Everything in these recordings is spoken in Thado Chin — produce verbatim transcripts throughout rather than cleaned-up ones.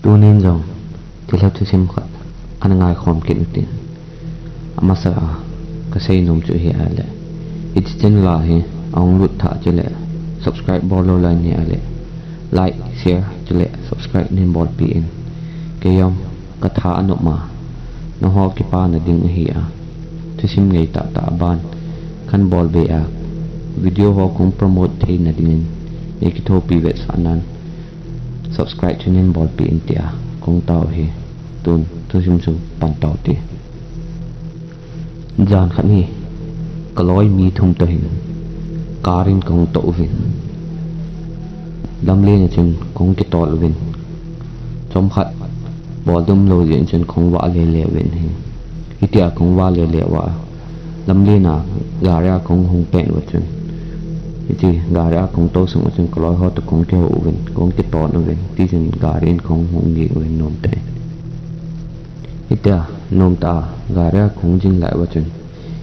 Tunin jong thilha thusim khat ana ngaikhom kit u tin. Amasa a kasei nom chu hi ahile, hiche channel a hi ahung lut thah chule subscribe bol lou lai nahi ahile, like, share chule subscribe neihin bolpi in. Kei jong katha anop ma, nangho kipana ding ahi a, thusim ngei tahtah aban kahin bol be a, video ho kahung promote theina dingin neikithopi vetsah nan subscribe chu neihin bolpi in tia kahung tao hi. Tun thusim chu pan tau te. Jan khat hi kaloi mi thum toh hin car in kahung toh uvin, lamlen a chun kahung kitol uvin, chomkhat bol dum lou jeh in chun kahung vah lele uvin ahi. Hitia kahung vah lele uva, lamlen a gari a kahung hung pet uva chun, hiche gari a kahung tou sung uva chun kaloi ho toh kahung kihou uvin, kahung kiton uvin, tichun gari in kahung hung ging uvin nomtah in. Hitia nomtah a gari a kahung jing lai uva chun,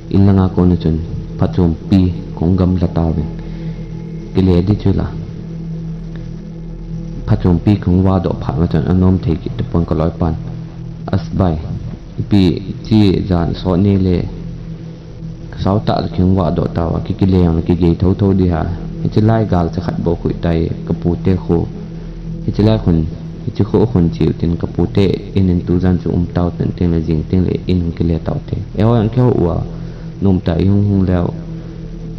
in langa kona chun phachompi kahung gamlha tauvin, kile di chu la. Phachompi kahung vahdoh phat uva chun anom thei kit tapon kaloipan, As bai, ipi, hiche jan sot nile, kasao tah le kahung vahdoh tauva, kikile jongle kigei thotho di ha. Hiche lai gal cha khat bou khui tai, kapute kho. Hiche lai khun, hiche kho khun cheu tin kapute in in tujan chu um tau tan tengle jing tengle in hung kile taute. Eiho jong kihou uva, nomtah a ihung hung leu,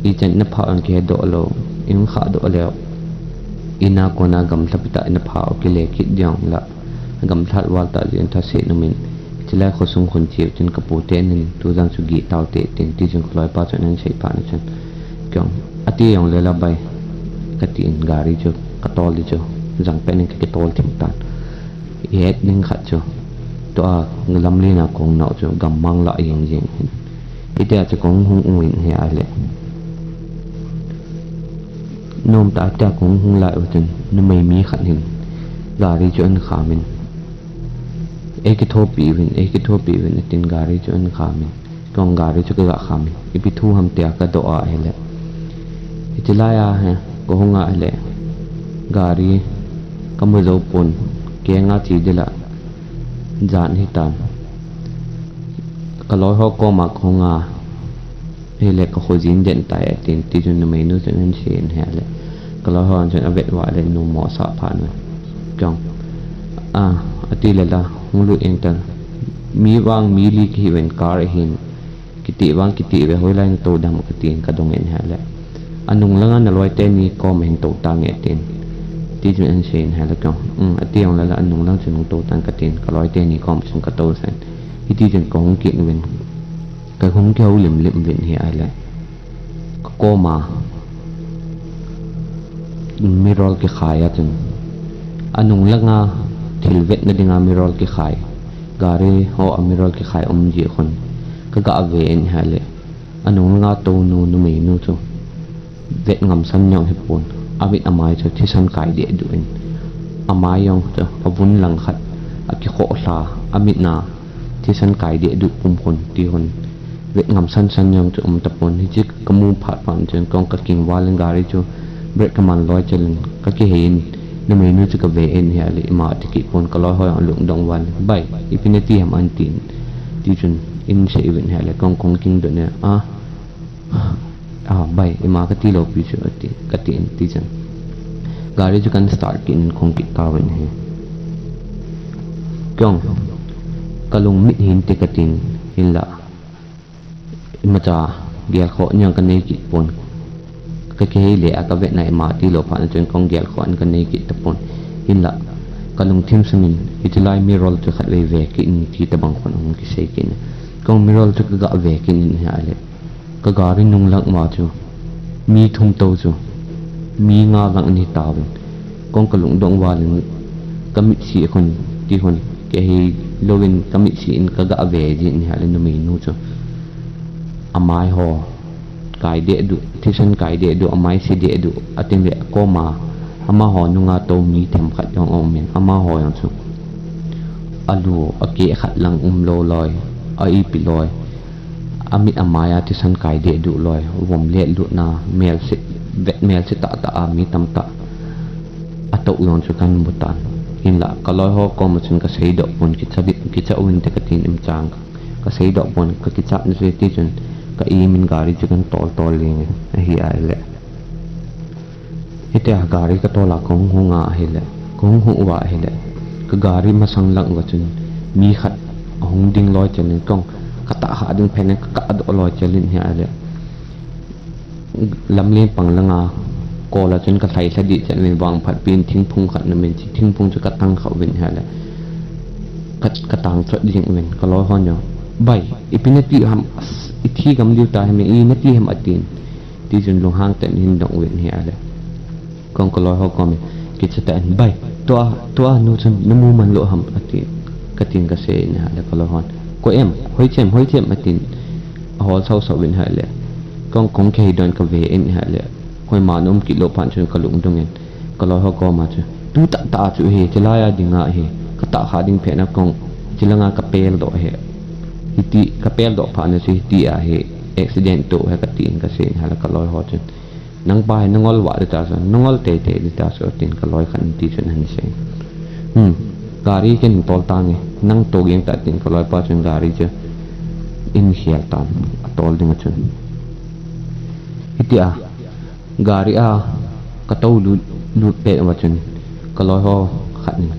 ichan ina phah jong kihedoh lou, ihung khahdoh leu, ina kona gamlha pi tah ina phah u kile kit ding la, gamlhat val tah jeh in thase in umin, hiche lai khosung khun cheu tin kapute in in tujan chu gih taute tin, tichun kaloipa chun ahin sei phat na chun, kei jong, ati jongle la bai, katin gari chu katol di chu jangpet in kakitol thim tan. Ihet ding khat chu, tua lamlen a kahung nau chu gammang lah jeng jeng hin, hitia chu kahung hung uvin ahi ahile, nomtah a hitia kahung hung lai uva chun numei mi khat hin gari chu ahin khamin, eikithopi uvin, eikithopi uvin atin gari chu ahin khamin, kei jong gari chu kaga khamin, ipi thu ham tia kadoh a ahile, hiche lai a hi kahung a ahile, gari kamu jou pon, kenga che dila jan hitan, kaloi ho koma kahung a, hile kakhojin den tai atin, tichun numeinu chun ahin sei in ahile, kaloi ho chun avet uva le numo asah phat un, kei jong, a, ati le la, hung lut jeng tan, mi vang mi li kahiuvin car ahin, kiti vang kiti uve, hoilai natou dam katin kadong in ahile, anung langa naloi teni koma hin tou tange atin, tichun ahin sei in ahile, kei jong, um, ati jongle la, anung lang chun hung tou tan katin kaloi teni koma chun katou sah in, hitichun kahung kit uvin, kahung kihoulim lim uvin ahi ahile, kakoma mirror kikhai a chun, anung langa thil vetna dinga mirror kikhai, gari ho a mirror kikhai um jeh khun kaga ve in ahile, anung langa tounu numeinu chu vet ngamsan jong hipon, amit amai chu thisan kai dehduh in, amai jong chu avun lang khat akikhoh lha, amit na thisan kai dehduh pum khun ti khun, vet ngamsan san jong chu um tapon, hiche kamu phat phat chun kei jong kakingval in gari chu brake kaman loi chel in kakihei in, numeinu chu kave in ahile ima ati kit pon, kaloi ho jong alungdong val in, bai, ipi nati ham ahin tin, tichun ahin sei uvin ahile, kei jong kahung kingdoh in, a, a, bai, ima kati lou pi chu ati, katin, tichun gari chu kahin start kit in kahung kit tauvin ahi. Kei jong kalung mit hinte katin, hinla imacha gelkhoh jong kanei kit pon, kakihei le a kavetna ima tilou phat na chun kei jong gelkhoh in kanei kit tapon, hinla kalungthim sungin hiche lai mirror chu khatvei ve kit in ti tobang khun ahung kisei kit in, kei jong mirror chu kaga ve kit in ahile, kagari nung lang uva chu mi thum tou chu mi nga lang ahi tauvin, kei jong kalungdong val in, kamitsi khun, ti khun, kihei louvin kamitsi in kaga ve jin ahile numeinu chu amai ho kai dehduh, thisan kai dehduh, amai se dehduh, atin le akoma amaho nunga tou mi themkhat jong aumin, amaho jong chu alu akeh khat lang umlou loi, a ipi loi, amit amai a thisan kai dehduh loi, vom letlutna, melse, vet melse tahtah a mi tamtah atouh jong chu kahin mu tan. Hinlah, ka loi ho koma chun ka seidoh pon, kicha di, kicha uvin te ka tin, imchang ka seidoh pon, ka kichat na se ti chun ka imin gari chu kan tol tol leng ahi ahile. Hitia gari ka tol a ka hung hung a ahile, ka hung hung uva ahile, ka gari masang lang uva chun mi khat ahung ding loi chel in, kong ka tah kha ding phen in ka kah doh loi chel in hi ahile. Lamlen pang langa kol a chun ka lhailha dih chet uvin, vangphatpi in thingphung khat na min chi, thingphung chu ka tang kha uvin ahile, ka, ka tang chot ding uvin, ka loi hon jong, "Bai, ipi nati ham, i thi gam diu ta hem, i nati hem?" atin. Ti chun lunghang tah in hin dong uvin hi ahile. Kong ka loi ho koma kicha tah in, "Bai, tua, tua nu chun na mu man lou ham?" ati, ka tin ka sei in ahile ka loi hon, "Koi em, hoi chem, hoi chem?" atin, ahol sau sau in ahile. Kong, kong kihei don ka ve in ahile, koima na um kit lou phat chun ka lungdong in, ka loi ho koma chu, "Tu tah tah chu hi, chilai a dinga hi ka tah kha ding phen a kong, chilanga ka pel doh hi. Hiti ka pel doh phat na chu hiti a hi accident to hi," ka tin ka sei in ahile ka loi ho chun, "Nang pa hi na ngol vah ding ta chu, na ngol tei tei ding ta chu," tin ka loi khat in ti chun ahin sei. "Hmm, gari ken tol tange, nang to geng ta," tin ka loi pa chun gari chu in khel tan, atol ding a chun. Hitia gari a ka to lut, lut pet uva chun ka loi ho khat in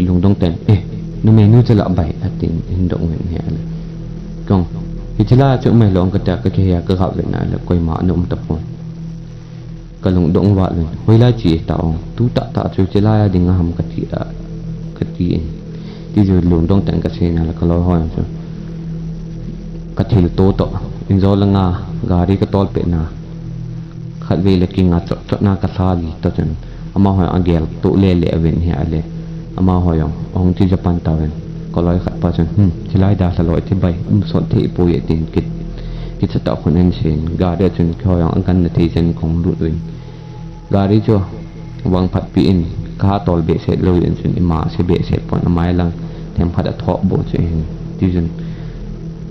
lungdong tah in, "Eh, numei nu chu la bai," atin hin dong uvin ahile. Kong, "Hiche la chu umei lou ong ka tia ka kihei a ka gap uvin ahile koima ana um tapon." Ka lungdong val uvin, "Hoilai chi ta ong, tu tah tah chu chilai a dinga ham ka ti a, ka ti in." Ti chu lungdong tah in ka sei in ahile ka loi ho jong chu ka thilto toh, injo langa gari ka tol pet na, khatvei le kinga chot chot na ka lha ji toh chun, amaho jong agel to le le uvin hi ahile. Amaho jong ahung ti japan tauvin, ka loi khat pa chun, "Hmm, chilai dalha loi ti bai, um sot thei poi e," tin kit, kicha tah khun ahin sei in, gari a chun keiho jong agan na thei chen kong lut uvin. Gari chu vangphatpi in ka tol behseh lou in chun ima se behseh pon, amai lang themkhat athoh bou chu ahin. Ti chun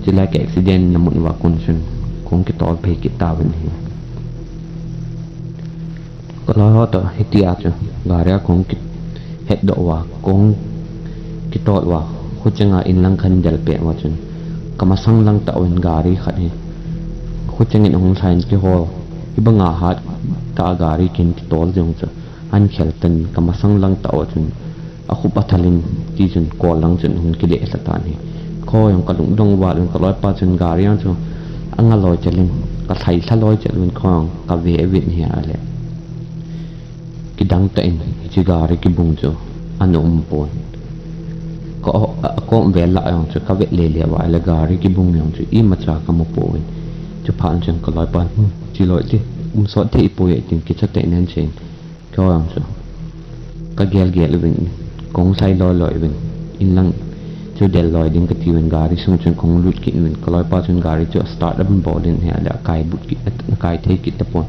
chilai ka accident na mun uva kon chun kong kitol phei kit tauvin ahi. Ka loi ho toh hitia chu gari a kong kihet doh uva, kong kitol uva, khucheng a in lang khan del pet uva chun ka masang lang tah uvin gari khat hi khucheng in ahung lhai in keiho hibanga hat tah a gari kin kitol jong chu ahin khel tan, ka masang lang tah uva chun akhup athal in, ti chun kol lang chun ahung kile lha tan ahi. Kho jong ka lungdong val uvin, ka loi pa chun gari jong chu anga loi chel in, ka lhailha loi chel uvin kho jong ka ve uvin hi ahile. Kidang tah in hiche gari kibung chu ana um pon. Ka o-, a, akom vel lah jong chu ka vet le le uva ahile gari kibung jong chu imacha ka mu pouvin. Chuphat chun ka loi pan, "Hmm, chi loi ti, um sot thei poi e," tin kicha tah in ahin sei in. Keiho jong chu ka gel gel uvin, kong lhai loi loi uvin, in lang chu del loi ding ka ti uvin, gari sung chun kong lut kit uvin, ka loi pa chun gari chu start ahin bol in hi ahile akai but kit, akai thei kit tapon.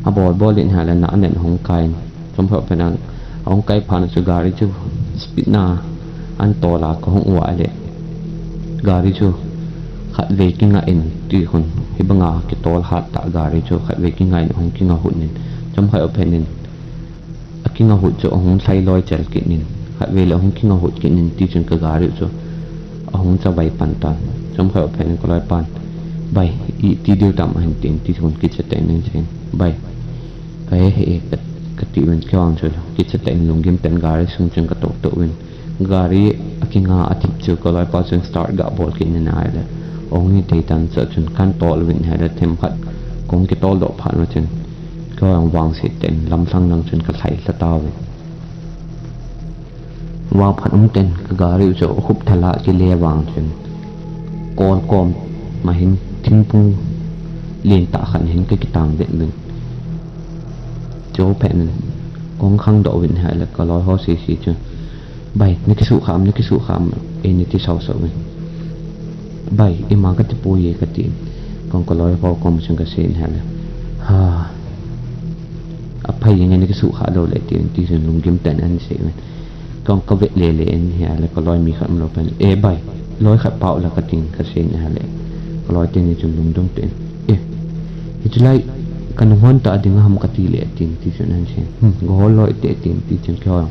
Abol bol in hi ahile na anen ahung kai in, chomkhat phat in ahung kai phat na chu gari chu speed na ahin tol a ka hung uva ahile, gari chu khatvei kinga in, ti khun hibanga kitol hat tah gari chu khatvei kinga in ahung kinga hut in, chomkhat phat in akinga hut chu ahung lhai loi chel kit in, khatvei le ahung kinga hut kit in, ti chun ka gari chu ahung chavai pan tan. Chomkhat phat in ka loi pan, "Bai, iti diu tam?" ahin tin, ti chun kicha tah in ahin sei in, "Bai, ka he he e," ka, ka ti uvin keiho jong chu kicha tah in lunggim tah in gari sung chun ka toh toh uvin. Gari akinga athip chu ka loi pa chun start ga bol kit in ahile, ahung hi thei tan, chua chun kan tol uvin ahile, themkhat kong kitol doh phat uva chun keiho jong vangset tah in lamlhang lang chun ka lhailha tauvin. Vangphat um tah in ka gari u chu akhup thal a kile vang chun kol kom ma hin thingphung lentah khat hin ka kitang det uvin. Chuphat in kong khang doh uvin ahile ka loi ho sese chun, "Bai, na kisuh kham, na kisuh kham," eina ti sau sau uvin. "Bai, ima ka ti poi e," ka tin. Kong ka loi ho kom chun ka sei in ahile, "Ha, aphai jeng e, na kisuh kha lou le," tin, ti chun lunggim tah in ahin sei uvin. Kong ka vet le le in hi ahile ka loi mi khat um lou pen, "Eh bai, loi khat pao la," ka tin ka sei in ahile, ka loi teni chun lungdong tah in, "Eh, hichu lai ka nunghon ta dinga ham ka ti le," tin, ti chun ahin sei in, "Hmm, ka hol loi te," tin, ti chun keiho jong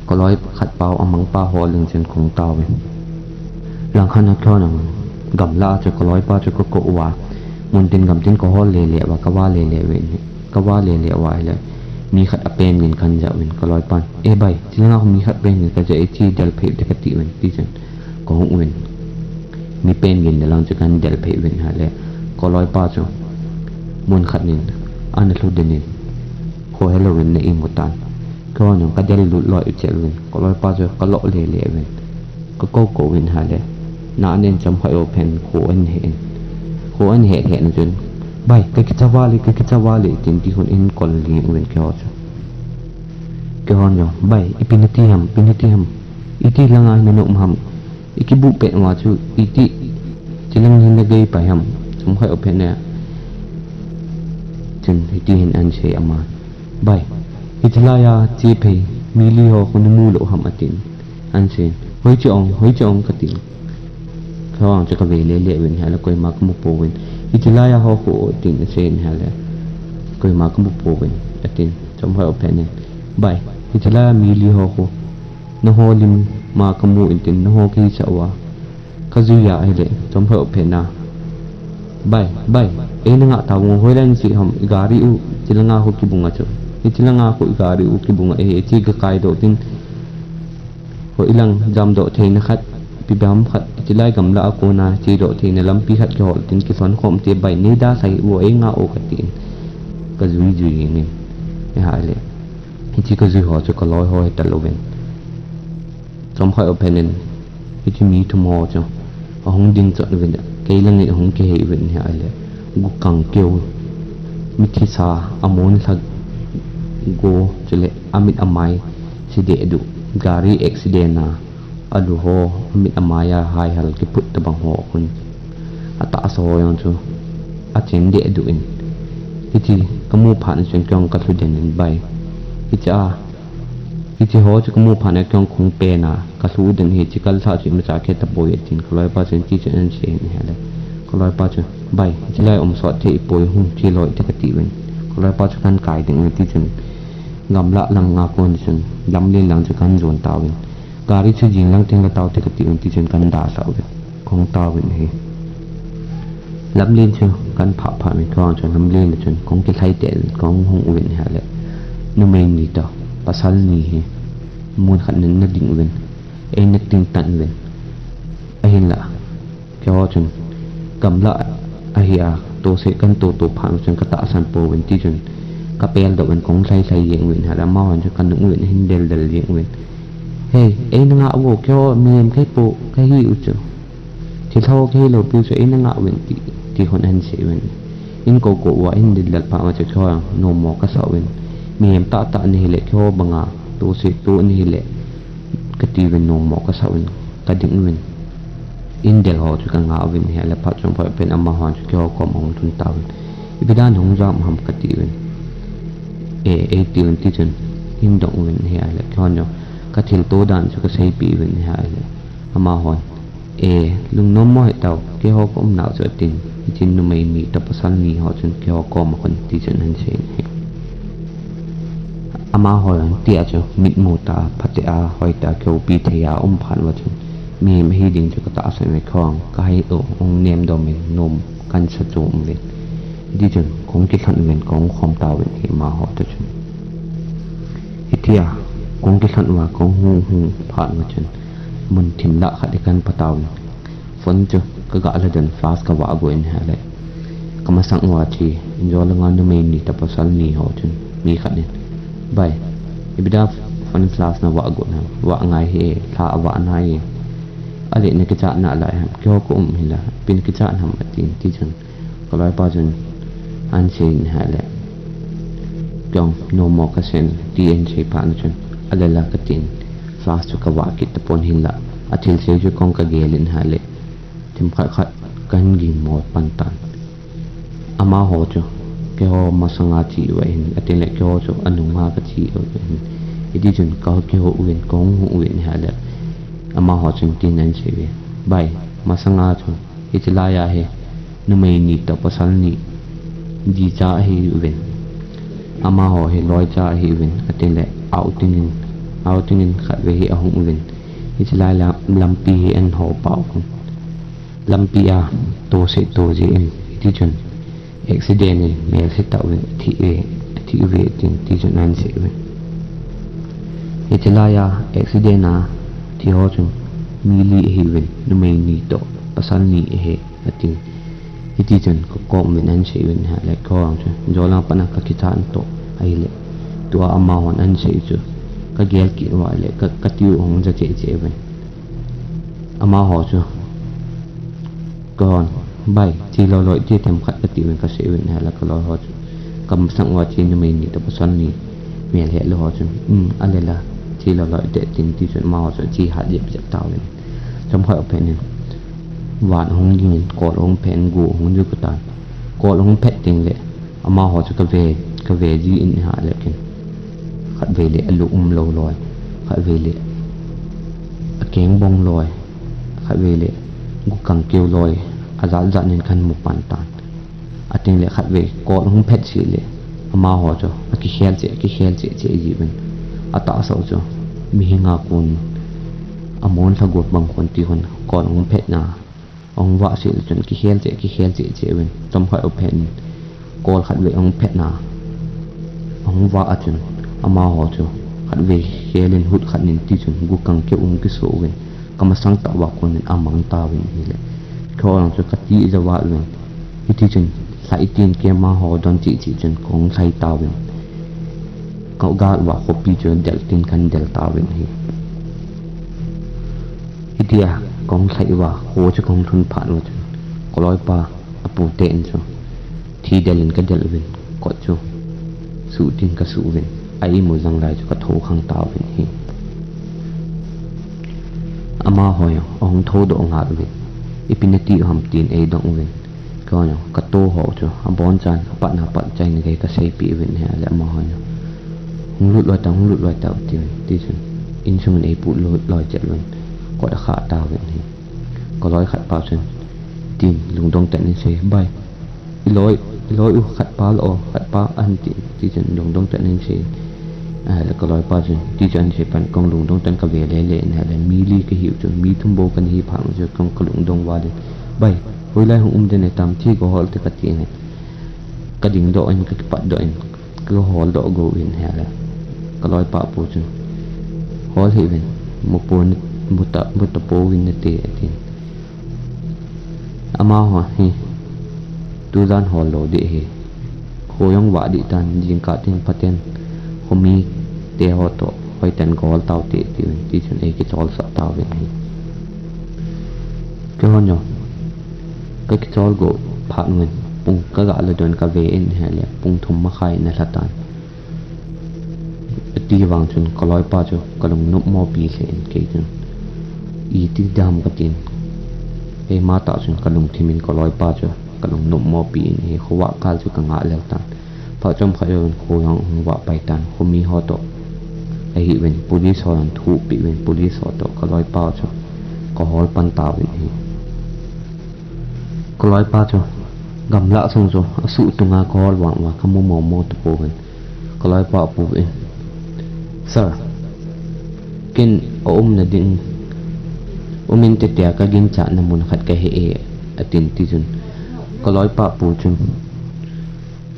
Kaloi khat pau amangpa ho leng chun kahung tauvin. Langkhat a keiho jong gamlah a chu kaloipa chu kakou uva, mun tin gam tin kahol lele uva, kava lele uvin, kava lele uva ahile mi khat apen gin kahin jah uvin, kaloipan, "E bai, chilanga mi khat pen gin kaja e, che del phei te," kati uvin, tichun kahung uvin. Mi pen gin lang chu kahin del phei uvin ahile, kaloipa chu mun khat in ana lhu den in, kho helouvin ana imu tan. Keiho jong kadel lut loi u cheh uvin, kaloipa chu kalo lele uvin, kakou kou uvin ahile, na anen chomkhat jou phat in kho ahin he in. Kho ahin he lheh na chun, "Bai, kakicha vale, kakicha vale," tin tikhun ahin kol lheh uvin keiho chu. Keiho jong, "Bai, ipi nati ham, ipi nati ham? Iti langa naum ham? Ikibuh pet uva chu, iti, chilang hin nagei pai ham? Chomkhat jou phat na." Chun hiti hin ahin sei ama, "Bai, hiche laiya che phei mi li ho khu namu lou ham?" atin. Ahin sei, "Hoiche ong, hoiche ong," katin. Keiho jong chu kave lele uvin ahile koima kamu pouvin. "Hiche laiya ho khu o," tin asei in ahile, "Koima kamu pouvin," atin. Chomkhat jou phat in, "Bai, hiche laiya mi li ho khu naho lim ma kamu in tin, naho kahisah uva, kajui a ahile, chomkhat jou phat na, bai, bai, eina ngah tau, hoilai nache ham, igari u chilanga khu kibunga chu, hiche langa khu igari u kibunga ahi, che kakai doh tin, hoilang jamdoh theina khat, ipi ham khat, hiche lai gamlah a kona chedoh theina lampi khat kihol tin, kilhon khom te, bai, neidalhah u, eingah o," katin, kajui jui jeng in ahile, hiche kajui ho chu kaloi ho hi talouvin. Chomkhat jou phat in, hiche mi thum ho chu ahung ding chot uvin, kei lang in ahung kihei uvin ahile, gukang keu, mithi sa, amon lha go, chule amit amai se dehduh, gari accident a alu ho, amit amai a haihal kiphut tobang ho khun, atahsa ho jong chu achen dehduh in, hiche kamu phat na chun kei jong kalhu den in, "Bai, hiche a, hiche ho chu kamu phat na kei jong kahung pen a, kalhu den, hiche kalhah chu imacha khe tapoi," atin, kaloipa chun tichun ahin sei in ahile, kaloipa chu, "Bai, hiche lai um sot thei ipoi, hung che loi te," kati uvin. Kaloipa chu kahin kai ding uvin, tichun gamlah langa kon chun lamlen lang chu kahin jon tauvin. "Gari chu jing lang teng la tau te," kati uvin, tichun kahin dalhah uvin, kahung tauvin ahi. Lamlen chu kahin phah phat uvin, keiho jong chun lamlen a chun kahung kilhai teh uvin, kahung hung uvin ahile, numei ni toh pasal ni hi mun khat in ana ding uvin, eina tingtan uvin. Ahinla keiho chun gamlah ahi a, tohse kahin toto phat u chun katahsan pouvin, tichun kapel doh uvin, kahung lhai lhai jeng uvin ahile, amahon chun kanung uvin ahin del del jeng uvin, "Hei, eina ngah uvo, keiho mihem kahipou, kahi u chu, thilha ho kahi lou piu chu eina ngah uvin," ti, tikhun ahin sei uvin. Ahin kou kou uva ahin del del phat uva chu keiho jong nommo kasah uvin, "Mihem tahtah nahile, keiho banga tohse toh nahile," kati uvin, nommo kasah uvin, kading uvin. Ahin del ho chu kangah uvin ahile, phat chomkhat pet in amahon chu keiho koma ahung lhun tauvin. "Ipi dan hung jam ham?" kati uvin. "E, e," ati uvin, tichun ahin dong uvin ahile, keihon jong kathilto dan chu kaseipeh uvin ahile, amahon, "E, lungnom mo hitao, keiho kaumnau chu," atin, hichun numei ni toh pasal ni ho chun keiho koma khun tichun ahin seiyin ahi. Amaho jong tia chu mitmu tah a, phatah a, hoitah a, kihoupi thei a um phat uva chun, mihem ahi ding chu katahsan uve, keiho jong kahe u, hung nemdoh uvin, nom kahin sa chom uvin. Hitichun kahung kilhon uvin, kahung khom tauvin ahi amaho toh chun. Hitia kahung kilhon uva, kahung hung hung phat uva chun, mun thim lah khat hi kahin pha tauvin. Phone chu kaga ladoh in flash kavah got in ahile, kamasang uva che, injo langa numei ni toh pasal ni ho chun mi khat in, "Bai, ipi dia phone flash navah got ham? Vah ngai hih e, lha avah nai e. Ahile nakichat nalai ham? Keiho kaum hila, ipi nakichat ham?" atin, tichun kaloipa chun ahin seiyin ahile, keiho jong nommo kasei in, ti ahin sei phat na chun, "Alala," katin, flash chu kavah kit tapon, hinla athilsei chu kahung kagel in ahile, themkhat khat kahin gingmo pan tan. Amaho chu keiho masanga che uva ahin, atengle keiho chu anunga kache uva ahin. Hitichun kakihou uvin, kahung hung uvin ahile, amaho chun tin ahin sei uve, "Bai, masanga chu hiche laiya hi numei ni toh pasal ni jicha ahiuvin, amaho hi loicha ahiuvin, atengle outing in Hao tinin khatvei hi ahung uvin, hiche lai la lampi hi ahin ho pau uvin. Lampi a to seh to jeh in, hiti chun accident in mel se tah uvin, athi uve, athi uve tin, ti chun ahin sei uvin. Hiche lai a accident a thi ho chun mi li ahi uvin, numei ni toh pasal ni ahi, atin. Hiti chun ka kom uvin ahin sei uvin ahile, keiho jong chu, jolang pana ka kichat toh ahile, tua amahon ahin sei chu ka gel kit uva ahile, ka, ka tiu ahung ja cheh cheh uvin. Amaho chu, keihon, bai, che loi loi te themkhat kati uvin ka sei uvin ahile, ka loi ho chu, ka masang uva che numei ni toh pasal ni mel hetlou ho chun, um, ale la, che loi loi te tin, ti chun amaho chu che hat jep jep tauvin. Chomkhat u phat in, van ahung ging in, kol ahung phet in, go ahung ju katan. Kol ahung phet teng le, amaho chu ka ve, ka ve ji in ahile ken, khatvei le alu um lou loi, khatvei le akeng bong loi, khatvei le gu kang keu loi, ajat jat in kahin mu pan tan. Ating le khatvei kol ahung phet seh le, amaho chu akikhel cheh, akikhel cheh cheh ji uvin. Atahsa u chu, mihing a kon, amon lha got bang kon ti hon, kol ahung phetna ahung vah seh le chun kikhel cheh, kikhel cheh cheh uvin. Chomkhat u phat in, kol khatvei ahung phetna ahung vah a chun, amaho chu khatvei khel in hut khat in, ti chun gu kang keu ahung kiso uvin. Ka masang tah uva kon in amang tauvin ahile, keiho jong chu ka tija vat uvin. Hiti chun, lhai tin keima ho don cheh cheh chun kahung lhai tauvin. Ka gal uva khopi chu del tin kahin del tauvin ahi. Hitia kahung lhai uva, kho chu kahung lhun phat uva chun, ka loipa apu te in chu thi del in ka del uvin, kot chu suh tin ka suh uvin, a imu jang lai chu ka tho khang tauvin ahi. Amaho jong ahung thoudoh ngal uvin, ipi nati u ham tin eidong uvin, keiho jong ka to ho chu abonchan apatna pat chaina gei ka seipeh uvin ahile, amaho jong, hung lut loi tau, hung lut loi tau, atiuvin, ti chun insung in eiput lut loi chet uvin, kot akhah tauvin ahi. Ka loi khat pa chun, tin lungdong tah in asei, bai, i loi, i loi u khat pa lo, khat pa ahin tin, ti chun lungdong tah in asei. Ahile ka loipa chun, ti chun asei pan, kahung lungdong tah in ka ve lele in ahile, mi li kahiu chu, mi thum bou kana hi phat u chu, kahung ka lungdong val in, bai, hoilai hung um den e tam, thi kahol te kati in, ka dingdoh in, ka kipatdoh in, ka holdoh go in ahile, ka loipa pu chun, hol hih uvin, mu po, mu ta, mu ta pouvin nate, atin. Amaho hi tujan hol lou ding ahi. Kho jong vah ding tan, jingkah tin phaten khomi te ho toh hoiten kahol taute, tiuvin, ti chun eikicholsah tauvin ahi. Keihon jong kakichol go phat uvin, pung kaga la don kave in ahile, pung thum makhai ana lha tan. Ati vang chun ka loipa chu ka lungnop mopi lheh in, kei chun iti dam katin, keima tah chun ka lungthim in ka loipa chu ka lungnop mopi in ahi. Khovah kal chu ka ngah lel tan. Phat chomkhat jouvin kho jong ahung vah pai tan, khomi ho toh ahiuvin, police ho jong thuhpeh uvin, police ho toh ka loipa chu ka hol pan tauvin ahi. Ka loipa chu gamlah sung chu asuh tunga ka hol vang uva ka mu momo tapouvin, ka loipa pu in, Sir, ken aumna ding, um inte tia ka ginchatna mun khat kahe e, atin, ti chun ka loipa pu chun,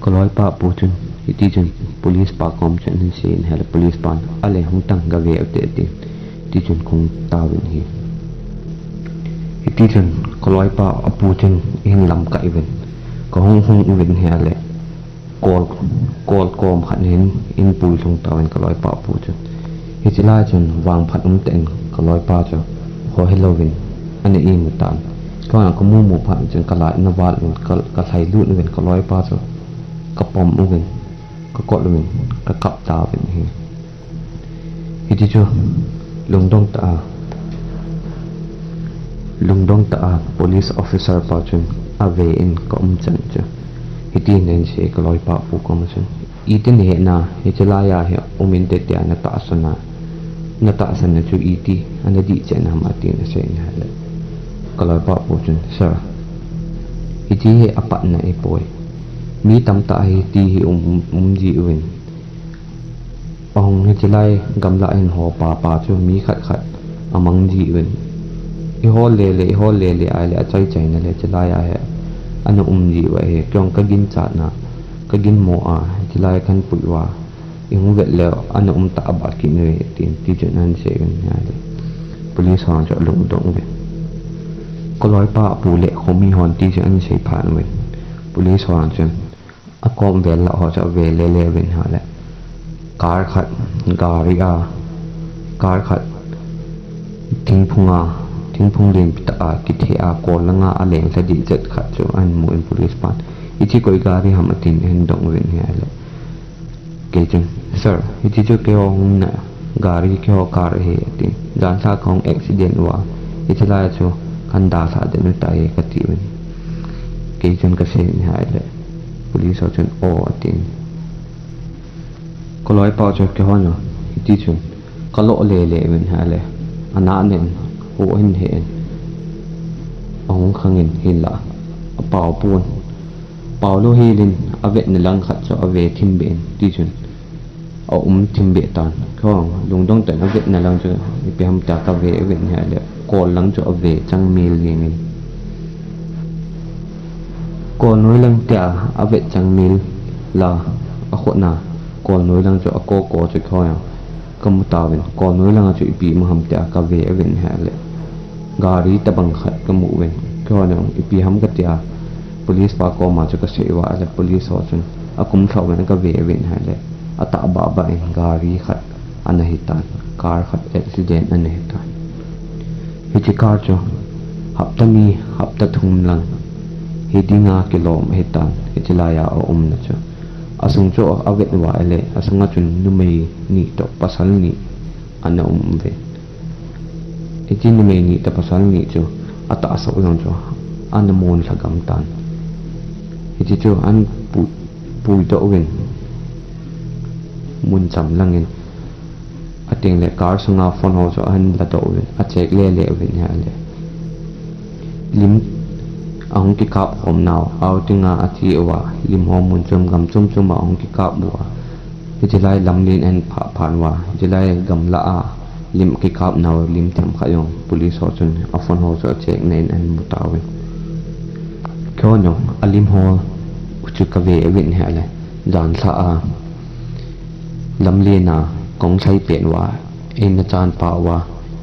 ka loipa pu chun, hiti chun police pa kom chun ahin sei in ahile, police pan, ale hung tan gave ute, atin, ti chun kahung tauvin ahi. Hiti chun ka loipa apu chun ahin lamkai uvin, kahung hung uvin ahile, kol, kol kom khat in eipui lhung tauvin ka loipa pu chu. Hiche lai chun vangphat umtah in ka loipa chu khohelouvin ana imu tan. Keihon ka mumu phat chun ka lai ana val uvin, ka, ka lhailut uvin, ka loipa chu ka pom uvin, ka kot uvin, ka kap tauvin ahi. Hiti chu lungdong tah a, lungdong tah a police officer pa chun ave in ka umchan chu, hitin ahin sei ka loipa pu koma chun, iti nahet na, hiche laiya hi um inte tia natahsan a, natahsan na chu iti ana dihchet na ham, atin asei in ahile, ka loipa pu chun, Sir, hiti hi apatna ahipoi. Mi tamtah hiti hi um, um ji uvin, Ahung hitilai gamla hin ho papa chu mi khat khat amang ji uvin. Ihol le le, ihol le le ahile achai chaina le chilai ahi. Ana um ji uva hi, keiho ka ginchat na, ka ginmo a, hitilai kan pui uva. Ihung vet le ana um ta ba kit uve tin, tichun ahin sei uvin ahile. Police ho chu alungdong uvin. Ka loipa pu le khomi hon tichun ahin sei phat uvin. Police ho chun akom vel lah ho chu ave le le uvin ahile. Car khat, gari a, car khat, thingphung a, thingphung lenpi tah a, kithe a, kol langa aleng lha ding chet khat chu ahin mu in police pan. Hiche koi gari ham atin ahin dong uvin ahile. Kei chun, "Sir, hiche chu keiho hung na gari, keiho car ahi," atin. "Janlha kahung accident uva, hitilai chu kahin dalha den u tai," kati uvin. Kei chun kasei in ahile, police ho chun, "O," atin. Ka loipa chu keiho jong hiti chun kalo le le uvin ahile, ana nen, ho ahin he in, ahung khang in hinlah, apao pon. Pao lou hel in, avetna lang khat chu ave thim be in, tichun aum thim be tan. Keiho lungdong tah in avetna lang chu ipi ham tia kave uvin ahile, kol lang chu ave chang mel jeng in. Kol noi lang tia avet chang mel la, akhut na kol noi lang chu ako ko chu keiho jong kamu tauvin, kol noi langa chu ipi mu ham tia kave uvin ahile, gari tabang khat kamu uvin. Keiho jong ipi ham katia police pa koma chu kasei uva ahile, police ho chun akum lha uvin kave uvin ahile, atah baba in gari khat ana hitan, car khat accident ana hitan. Hiche car chu hapta ni, hapta thum lang hi dinga kilom ahitan, hitilai a aumna chu. Asung chu avet uva ahile, asunga chun numei ni toh pasal ni ana um uve. Hiche numei ni toh pasal ni chu atahsa u jong chu ana mun lha gam tan. Hiche chu ahin pu-, pui doh uvin, mun cham lang in. Ating le car sunga phone ho chu ahin la doh uvin, a check le le uvin ahile. Lim ahung kikap khom nau, outing a ache uva, lim ho mun chom gam chom chom a ahung kikap uva. Hitilai lamlen ahin phah phat uva, hitilai gamla a lim kikap nau, lim themkhat jong police ho chun a phone ho chu a check na in ahin mu tauvin. Keiho jong alim ho chu kave uvin ahile, janlha a lamlen a kahung lhai pen uva, eina chan pah uva,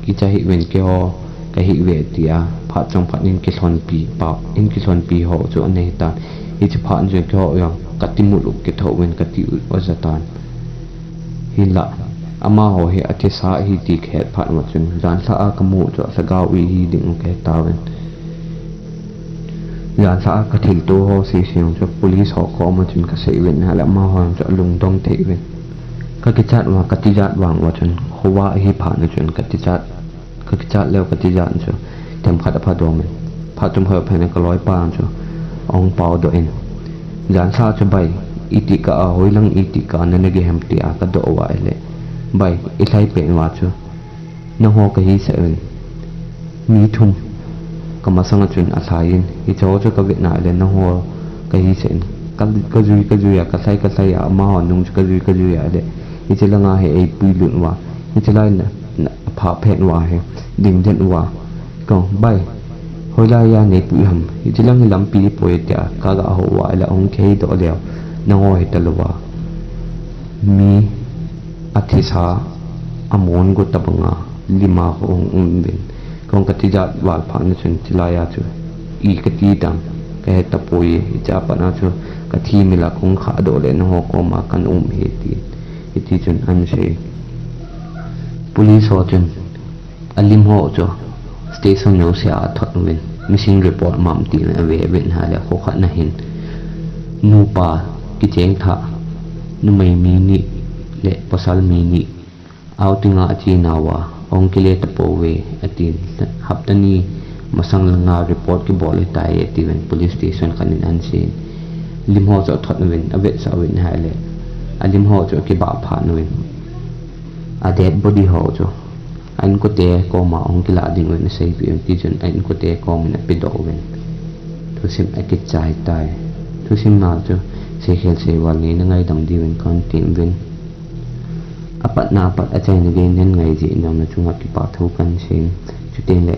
kicha hih uvin keiho kahi uve tia, phat chomkhat in kilhonpi pau, in kilhonpi ho chu ana hitan. Hiche phat chun keiho jong kati mul u kitho uvin kati u aja tan. Hinlah, amaho hi athisa ahi ti kahet phat uva chun, janlha a kamu chu alhagao u ahi ding u kahe tauvin. Janlha a kathilto ho sese jong chu police ho koma chun kasei uvin ahile, amaho jong chu alungdong thei uvin. Kakichat uva, katijat vang uva chun, khovah ahi phat na chun katijat, kakichat leu katijat chu themkhat apha dom in. Phat chomkhat aphan ka loipa chu ahung pao doh in, janlha chu bai, iti kah a, hoilang iti kah a nana gei ham tia kadoh uva ahile, bai, ilhai pen uva chu nangho kahisah in, mi thum kamasanga chun alhai in, hicheho chu kavet na ahile nangho kahisah in, ka, kajui kajui a, kalhai kalhai a, amaho nung chu kajui kajui a ahile, hiche langa hi eipui lut uva, hiche lai na, na, aphah phet uva hi, ding den uva, kong, bai, hoilai a neipui ham, hiche lang hi lampi poi tia kaga hou uva ahile ahung kihei doh leu, nangho hita louva, mi athisa amon got tabanga lima kahung um uvin. Kahung katijat val phat na chun chilai a chu i kati dam kahe tapoi, hichea pat na chu kathi mila kahung khah doh le nangho koma kahin um ahi tin, hiti chun ahin sei. Police ho chun alim ho chu station jousea athot uvin, missing report mam tin ave uvin ahile, kho khat na hin nupa kicheng thah, numei mi ni le pasal mi ni outing a ache nauva ahung kile tapouve atin, hapta ni masang langa report kibol ahitai atiuvin police station khat in ahin sei in, lim ho chu athot uvin avetsah uvin ahile, alim ho chu akibah phat uvin, a dead body ho chu a inkote koma ahung kilah ding uvin aseipeh uvin, tichun a inkote komin apedoh uvin thusim akichai tai. Thusim na chu seikhel seival neina ngaidam diuvin kahin tem uvin. Patna pat achaina gei nei ngai jeh in jong nachunga kipa thu kahin sei. Chuteng le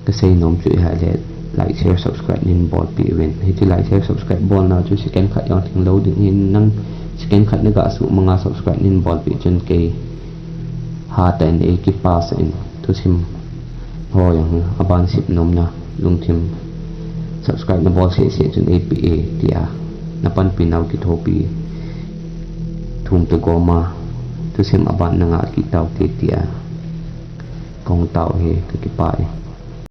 kasei nom chu ahile, like, share, subscribe neibolpeh uvin. Hiche like, share, subscribe bolna chu second khat jong lhinglou ding ahin, nang second khat naga suhmang a subscribe neibolpeh chun kei hatah in eikipa sah in, thusim ho jong aban sep nomna lungthim, subscribe nabol seh seh chun eipeh e tia, napanpi nau kithopi thum toh goma thusim aban nangah kit taute tia kahung tao ahi, kakipah e.